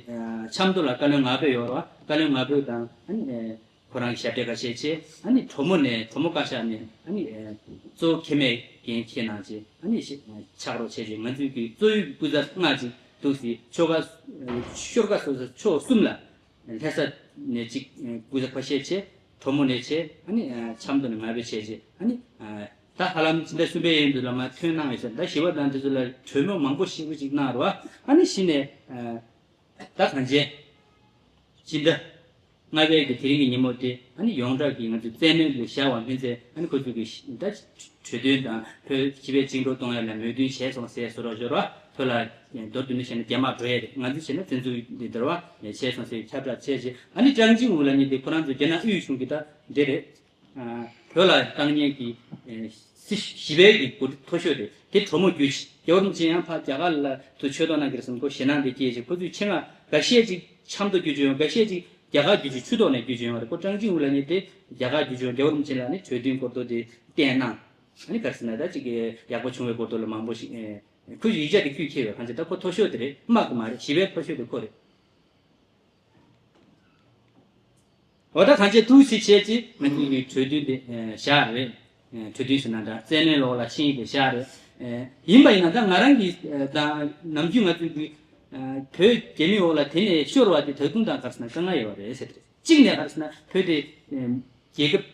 ཆབ་མདོ་ལ་བཀའ་བློན་ང་ཕོད་ཡོད་རེད་བ། བཀའ་བློན་ང་ཕོད་དང་ཨ་ནི་ཁོ་རང་གི་ཞབས་གྲས་ཁ་ཤས་བྱས། ཨ་ནི་གྲོ་མོ་ནས་གྲོ་མོ་བཀའ་ཤག་ནས་ཨ་ནི་གཙོ་བོ་འཁྱེར་མེད་འགན་འཁྱེར་གནང་རྗེས་ཨ་ནི་ཕྱག་རོགས་བྱས་རྗེས་ང་ཚོས་ཀྱི་གཙོ་བོའི་སྐུ་ཚབ་ལྔ་ཅིག་འདུག་སྲིད། ཆོལ་ཁ་ཤོར་ཁ་སོ་སོ་ཕྱོགས་གསུམ་ལ་ལྷ་ས་ནས་ཅིག་སྐུ་ཚབ་ཁ་ཤས་བྱས། གྲོ་མོ་ནས་བྱས། ཨ་ནི་ཆབ་མདོ་ནས་ང་ཕོད་བྱས་རྗེས་ཨ་ནི་ད་ཧ་ལམ་ཕྱི་ཟླ་གསུམ་པའི་ཡན་དུ་ལ་མར་ཐོན་གནང་ཡོད་ཟེར། ད་བཞི་པ་དང་དེ་ཚོ་ལ་གྲོས་མོལ་མང་པོ་ཞེ་པོ་ཅིག་གནང་རེད་བ། ཨ་ནི་གཞི་ནས་ད་གང་བྱས་ཕྱི་ཟླ་ལྔ་པའི་གི་དེ་རིང་གི་ཉིན་མོ་དེ་ཨ་ནི་ཡོངས་གྲགས་ཀྱི་ང་ཚོས་བཙན་གནོན་དུ་བཞག་པ་མིན་ཚེ། ཨ་ནི་ཁོ་ཚོས་ཀྱི་ད་གྲོས་མཐུན་དང་བོད་སྤྱི་པའི་བཅིངས་འགྲོལ་གཏོང་ཡ་ལ་མོས་མཐུན་བྱས་སོང་ཟེར་བཟོ་འདྲ་བཟོ་འདྲ་བ། བོད་ལ་མདོར་བསྡུས་ནས་བཤད་ན་རྒྱ་དམག་འགྲོ་ཡ་རེད། ང་ཚོས་བྱས་ན་བཙན་འཛུལ་འདི་འདྲ་བ་བྱས་སོང་ཟེར་ཁྱབ་བསྒྲགས་བྱས་རྗེས་ཨ་ནི་ཀྲང་ཅིང་ཝུ་ལབ་མཁན་དེ་ཁོ་རང་ཚོ་རྒྱ་ནག་དབུས་གཞུང་གི་ད་འདི་རེད། བོད་ལ་བཏང་མཁན་གྱི་སྲིད་བཞི་པའི་གི་འགོ་ཁྲིད་མཐོ་ཤོས་དེ་དེ་གྲོ་མོ་བརྒྱུད་ཅིག་རྒྱལ་བ་རིན་པོ་ཆེ་ཡང་ཕར་རྒྱ་གར་ལ་ཚུར་ཆོས་ཐོག་གནང་གི་རེད་བསམ་ཁོ་ཞེད་སྣང་དེ་སྐྱེས་ཅིག་ཁོ་ཚོས་ཆེད་མངགས་འགའ་ཤས་ཅིག་ཆབ་མདོ་བརྒྱུད་ཅིག་ཡོང་། འགའ་ཤས་ཅིག་རྒྱ་གར་བརྒྱུད་ཅིག་ཆུ་ཐོག་ནས་བརྒྱུད་ཅིག་ཡོང་བ་རེད། ཁོ་ཀྲང་ཅིང་ཝུ་ལབ་མཁན་དེ་རྒྱ་གར་བརྒྱུད་ཅིག་ཡོང་། རྒྱལ་བ་རིན་པོ་ཆེ་ལ་ནི་གྲོས་མཐུན་སྐོར་ཐོག་དེ་བསྟན་གནང་། ཨ་ནི་ག་རེ་ཟེར་ན་ད་ཅིག་ཡག་པོ་བྱུང་བའི་སྐོར་ཐོག་ལ་མང་པོ་ཞིག་ཁོས་ཡིག་ཆ་དེ་ཁོས་ཁྱེར་བས། གང་ཅི་ད་ཁོ་མཐོ་ཤོས་དེ་རེད། དམག་གི་མ་རེད། བཞི་པའི་མཐོ་ཤོས་དེ་ཁོ་རེད། འོ་ད་གང་ཅི་ཐུགས་སྲིད་བྱས་ཅིག་ང་ཚོའི་གྲོས་མཐུན་དེ་བཞག་རེད། གྲོས་མཐུན་ཟེར་ན་འདྲ། བཙན་གནོན་ལོག་ལ་ཤིང་དེ་བཞག་རེད། ཡིན་པ་ཡིན་ན་ད་ང་རང་གིས་ད་ནམ་རྒྱུན་ང་ཚོའི་བོད་རྒྱ་མིའི་འོག་ལ་དེ་ནས་ཤོར་བ་དེ་ད་དུང་ད་ག་རེ་ཟེར་ན་དཀའ་ངལ་ཡོད་རེད་ཟེར་དེ་རེད། གཅིག་ནས་ག་རེ་ཟེར་ན་བོད་དེ་རྒྱལ་ཁབ་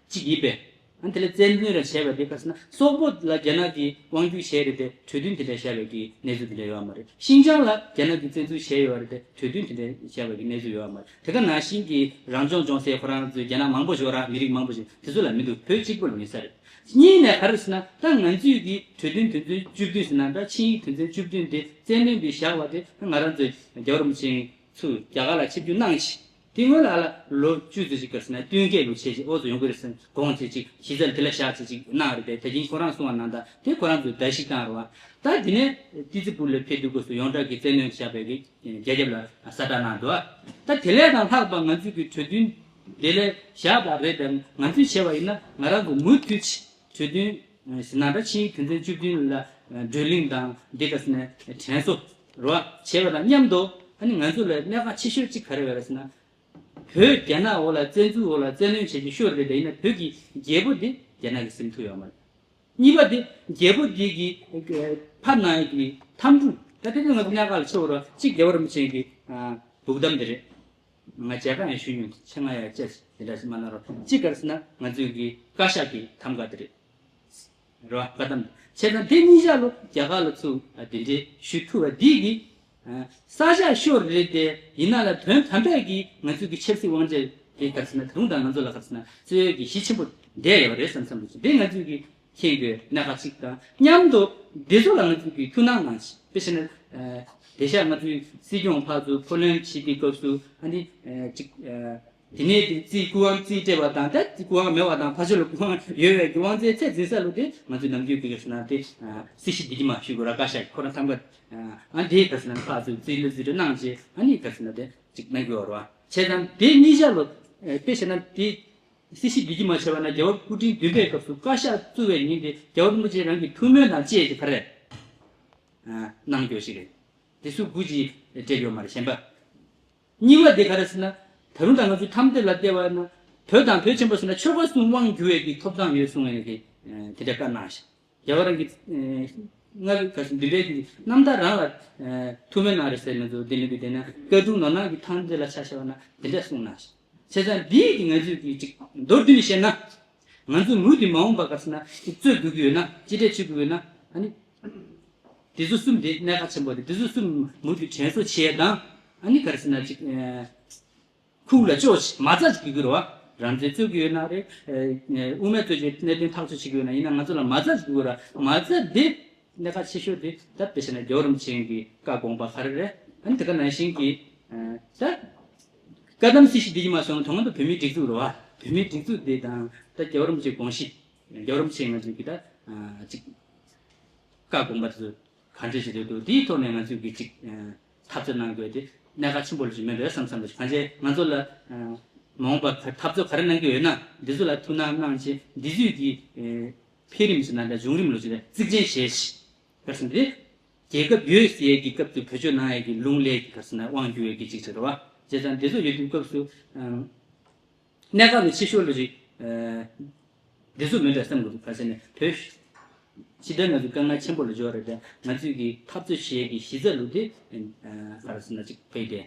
གཅིག་ཡིན་པས། ཨ་དེ་ལ་བཙན་འཛུལ་ར་བྱས་པ་དེ་ག་རེ་ཟེར་ན་སོག་པོ་ལ་རྒྱ་ནག་གིས་དབང་སྒྱུར་བྱས་རེད་དེ་གྲོས་མཐུན་དེ་འདྲ་བཞག་པའི་གི་གནས་ཚུལ་དེ་འདྲ་ཡོད་མ་རེད། ཤིན་ཅང་ལ་རྒྱ་ནག་གིས་བཙན་འཛུལ་བྱས་ཡོད་རེད་དེ་གྲོས་མཐུན་དེ་འདྲ་བཞག་པའི་གི་གནས་ཚུལ་ཡོད་མ་རེད། དེ་ག་ནང་བཞིན་གྱི་རང་སྐྱོང་ལྗོངས་ཟེར་ཁོ་རང་ཚོའི་རྒྱ་ནག་མང་པོ་ཞིག་ར་མི་རིགས་མང་པོ་ཞིག་དེ་ཚོ་ལ་མི་འདུག་བོད་གཅིག་པུ་ལ་ཡིན་ས་རེད། གཉིས་ནས་ག་རེ་ཟེར་ན་ད་ང་ཚོས་ཀྱི་གྲོས་མཐུན་དོན་ཚན་བཅུ་བདུན་ཟེར་ན་ད་ཆིངས་ཡིག་དོན་ཚན་བཅུ་བདུན་དེ་བཙན་གནོན་དེ་བཞག་པ་དེ་ང་རང་ཚོའི་རྒྱལ་བ་རིན་པོ་ཆེ་ཚུར་རྒྱ་གར་ལ་ཆིབས་བསྒྱུར་གནང་ཞིག་དེ་སྔོན་ལ་ལ་ལོ་བཅུ་ཙམ་ཞིག་ག་རེ་ཟེར་ན་བསྟུན་མཁས་ལོ་ཆེ་ཞིག་ཨོ་ཚོ་ཡོང་གི་རེད་ཟེར་དགོངས་ཚེ་ཅིག་གཞི་རྩར་དེ་ལ་བཞག་ཚེ་ཅིག་གནང་རེད་དེ་ད་གིན་ཁོ་རང་གསུང་བ་ནང་ད་དེ་ཁོ་རང་ཚོས་བརྡ་ཞིག་བཏང་རེད་བ། ད་དེ་ནས་ཏི་ཙི་པུར་ལ་ཕེབས་དུས་སྐབས་སུ་ཡོངས་གྲགས་ཀྱི་བཙན་གནོན་བཞག་པའི་གི་རྒྱལ་ཁབ་ལ་གསལ་བསྒྲགས་གནང་འདུག་ད་དེ་ལས་དང་ལྷག་པ་ང་ཚོས་ཀྱི་གྲོས་མཐུན་དེ་ལས་བཞག་པ་རེད་དམ་ང་ཚོས་བྱས་པ་ཡིན་ན་ང་རང་ཚོ་མུ་མཐུད་ཀྱིས་གྲོས་མཐུན་ཟིན་ན་འདྲ་ཆིངས་ཡིག་དོན་ཚན་བཅུ་བདུན་ལ་བགྲོ་གླེང་དང་འདི་ག་ཟེར་ན་དྲན་གསོ་རོ་བྱས་པ་དང་མཉམ་དུ་ཨ་ནི་ང་ཚོ་ལ་གནད་འགག་ཆེ་ཤོས་གཅིག་ག་རེ་རེད་ཟེར་ན། བོད་རྒྱ་ནག་འོག་ལ་བཙན་འཛུལ་འོག་ལ་བཙན་གནོན་བྱེད་ཀྱི་ཤོར་རེད་དེ་ཡིན་ན་བོད་ཀྱི་རྒྱལ་པོ་འདི་རྒྱ་ནག་གིས་ཟིན་ཐུབ་ཡོད་མ་རེད། གཉིས་པ་འདི་རྒྱལ་པོ་འདི་གི་ཕར་ནང་གི་ཐམ་ཕྲུག་ད་དེ་ནི་ང་ཚོ་གནད་འགག་ལ་ཆེ་བོ་རོ་གཅིག་རྒྱལ་བ་རིན་པོ་ཆེ་གི་བུག་དམ་དེ་རེད། ང་མཇལ་ཁ་ཡང་ཞུས་མྱོང་ཆེད་མངགས་ཡ་བཅས་དེ་འདྲ་ཞིག་མ་གནང་རོགས་གཅིག་ག་རེ་ཟེར་ན་ང་ཚོའི་གི་བཀའ་ཤག་གི་ཐམ་ག་དེ་རེད། རེད་བ་བཀའ་གདམས་བྱས་ཙང་དེ་གཉིས་ཆ་ལོ་རྒྱ་གར་ལ་ཚུར་དེ་འདྲའི་ཞུ་ཐུབ་པ་འདི་གི་ས་ཆ་ཤོར་རེད་དེ་ཡིན་ན་ལ་དོན་དམ་པས་ཀྱི་ང་ཚོའི་གི་ཆབ་སྲིད་དབང་ཆ་དེ་ག་རེ་ཟེར་ན་ད་དུང་ད་ང་ཚོ་ལ་ག་རེ་ཟེར་ན་རྩོད་ཡོད་ཀྱི་གཞི་ཆེན་པོ་བསྡད་ཡོད་རེད་བསམ་བསམ་འདུག་དེ་ང་ཚོའི་གི་མཁྱེན་དགོས་གནད་འགག་ཅིག་དང་མཉམ་དུ་འདི་ཚོ་ལ་ང་ཚོས་ཀྱི་ཐུགས་སྣང་གནང་ཞིག་དཔེ་བྱས་ན་དེ་ཤག་ང་ཚོའི་སྲིད་སྐྱོང་ཕར་ཚུར་ཕོ་ལན་བྱེད་དུས་སྐབས་སུ་ཨ་ནི་ཅིག་དེ་ནས་དེ་རྩིས་སྐུ་དབང་རྩིས་སྤྲད་པ་དང་ད་རྩིས་སྐུ་དབང་མེད་པ་དང་ཕར་ཕྱོགས་ལ་སྐུ་དབང་ཡོད་པའི་གི་དབང་ཚད་ཚད་འཛིན་ས་ལུགས་དེ་ང་ཚོའི་ནམ་རྒྱུན་གི་ག་རེ་ཟེར་ན་དེ་སྲིད་ཞི་བདེ་སྐྱིད་མ་ཞུ་དགོས་ར་བཀའ་ཤག་ཁོ་རང་ཐམ་ག་ཨ་འདི་ག་རེ་ཟེར་ན་ཕར་ཚུར་རྩིས་ལ་རྩིས་སྤྲོད་གནང་རྗེས་ཨ་ནི་ག་རེ་ཟེར་ན་དེ་ཅིག་གནང་གི་ཡོད་རེད་བ། བྱས་ཙང་དེ་གཉིས་ཆ་ལོ་དཔེ་བྱས་ན་དེ། སྲིད་ཞི་བདེ་སྐྱིད་མ་བྱས་པ་ན་རྒྱལ་བ་སྐུ་ཕྲེང་བདུན་པའི་སྐབས་སུ་བཀའ་ཤག་བཙུགས་པའི་ཉིན་དེ་རྒྱལ་བ་རིན་པོ་ཆེ་རང་གི་ཐུགས་སྨོན་དང་བཅས་ཀྱི་ག་རེ་གནང་རྒྱུ་ཞིག་རེད། དེ་སུ་གུ་ཅི་སྤྲད་ཡོད་མ་རེད་གཞན་པ། གཉིས་པ་དེ་ག་རེ་ཟེར་ན་ད་རུང་ད་ང་ཚོའི་ཐམས་ཅད་ལ་བལྟས་པ་ན་བོད་དང་བོད་ཆེན་པོ་ཟེར་ན་ཆོལ་ཁ་གསུམ་དབང་བསྒྱུར་བའི་གི་ཐོབ་ཐང་ཡོད་གསུང་བའི་གི་དེ་འདྲ་བཀའ་གནང་ཞིང་། རྒྱལ་བ་རང་གིས་སྔར་ག་ཞིག་འདི་འདྲའི་གི་རྣམ་ཐར་རང་ལ་ཐུགས་སྨོན་གནང་རེད་ཟེར་ང་ཚོ་འདི་ནི་འདི་དེ་ན་བཀའ་དྲུང་ནོར་གནག་གི་ཐང་འདི་ལ་ཆ་བཞག་པ་ན་འདི་འདྲ་གསུངས་གནང་ཞིང་། བྱས་ཙང་འདིས་ཀྱི་ང་ཚོས་ཀྱི་ཅིག་མདོར་བསྡུས་ནས་བཤད་ན་ང་ཚོ་མུ་མཐུད་མ་འོངས་པ་ག་ཟེར་ན་ཅིག་རྩོད་དགོས་ཀྱི་ཡོད་ན་ཅི་འདྲས་བྱེད་དགོས་ཡོད་ན་ཨ་ནི་དེ་ཚོ་གསུམ་དེ་གནད་འགག་ཆེན་པོ་རེད། དེ་ཚོ་གསུམ་མུ་མཐུད་དྲན་གསོ་བྱས་དང་ཨ་ནི་ག་རེ་ཟེར་ན་ཅིག་ཁུག་ལ་ལྕོག་ཅིག་མ་རྩ་ཅིག་དགོས་ཀྱི་རེད་བ། རང་བཙན་རྩོད་ཀྱི་ཡོད་ན་རེད། དབུ་མའི་རྩོད་བཅས་གནད་དོན་ཐག་གཅོད་བྱེད་ཀྱི་ཡོད་ན་ཡིན་ན་ང་ཚོ་ལ་མ་རྩ་ཅིག་དགོས་ཀྱི་རེད། མ་རྩ་འདི་གནད་འགག་ཆེ་ཤོས་དེ་ད་དཔེ་བྱས་ན་རྒྱལ་བ་རིན་པོ་ཆེ་གི་བཀའ་དགོངས་པ་ག་རེ་རེད། ཨ་ནི་དེ་ག་ནང་བཞིན་གྱི་ད་བཀའ་གདམས་སྲིད་ཞི་བདེ་སྐྱིད་མ་སོང་དོན་ངོ་མ་བོད་མིའི་སྒྲིག་འཛུགས་རེད་བ། བོད་མིའི་སྒྲིག་འཛུགས་འདི་དང་ད་རྒྱལ་བ་རིན་པོ་ཆེའི་དགོངས་གཞི་རྒྱལ་བ་རིན་པོ་ཆེ་ང་ཚོ་གི་ད་ཅིག་བཀའ་དགོངས་པ་དེ་ཚོ། ག་འདྲ་ཞིག་རེད་འདུག་དེའི་ཐོག་ནས་ང་ཚོས་ཀྱི་ཅིག་འཐབ་རྩོད་གནང་དགོས་དེ་གནད་འགག་ཆེན་པོ་ཞིག་མེད་པས་བསམ་བསམ་པ་ཞིག་གང་བྱས་ང་ཚོ་ལ་མ་འོངས་པར་འཐབ་རྩོད་ག་རེ་གནང་གི་ཡོད་ན་འདི་ཚོ་ལ་ཐུགས་སྣང་གནང་བྱས་འདི་ཚོས་ཀྱི་འཕེལ་རིམ་ཞིག་ན་འདྲ་བྱུང་རིམ་ལོ་ཞིག་ལ་གཙིགས་ཆེན་བྱས་ཤིག་ག་རེ་ཟེར་ན་དེ་རྒྱལ་ཁབ་ཡོད་ཟེར་ཡས་ཀྱི་སྐབས་སུ་བེད་སྤྱོད་གནང་ཡས་ཀྱི་ལུང་ལས་ཀྱི་ག་རེ་ཟེར་ན་དབང་སྒྱུར་ཡས་ཀྱི་ཅིག་ཆགས་རེད་བ། བྱས་ཙང་འདི་ཚོ་ཡོད་དུས་སྐབས་སུ། གནད་འགག་ནི་ཆེ་ཤོས་ལ་རིགས། འདི་ཚོ་མི་འདྲ་བསམ་དགོས་འདུག་ག་ཟེར་ནས་བོད་ཕྱི་དར་ང་ཚོའི་དཀའ་ངལ་ཆེན་པོ་ལ་འབྱོར་རེད་དེ་ང་ཚོས་ཀྱི་འཐབ་རྩོད་བྱེད་ཀྱི་གཞི་རྩ་ལུགས་དེ་ག་རེ་ཟེར་ན་ཅིག་ཕེབས་ཏེ་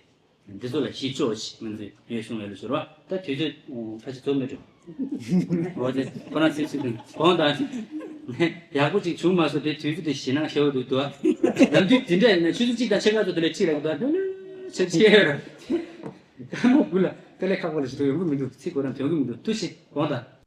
འདི་ཚོ་ལ་གཞི་ལྕོགས་ཤིག་ང་ཚོས་ཡོད་གསུང་ཡོད་ལ་འབྱོར་བ་ད་དུས་ཚོད་ཁ་ཅིག་རྫོགས་མེད་འགྲོ། འོ་དེ་ཁོ་རང་སེམས་སུ་དགོངས་དག་ཡག་པོ་ཅིག་བྱུང་མ་སོང་དེ་དུས་ཚོད་དེ་ཞེད་སྣང་ཞེ་བོ་འདུག་འདུག་ནམ་དུས་འདི་འདྲ་ཡིན་ན་ཆུ་ཚོད་གཅིག་དང་ཕྱེད་ཀ་ཚོ་དེ་ལས་ཁྲིད་ལ་འདུག་ཆེ་ཆེ་ཡོད་ར། སྐར་མ་དགུ་ལ་དཀའ་ལས་ཁག་པོ་ལ་ཞིག་ཏུ་ཡོང་གི་མི་འདུག་ཚིག་ཁོ་རང་དོན་གི་མི་འདུག་ཐུགས་རྗེ་དགོངས་དག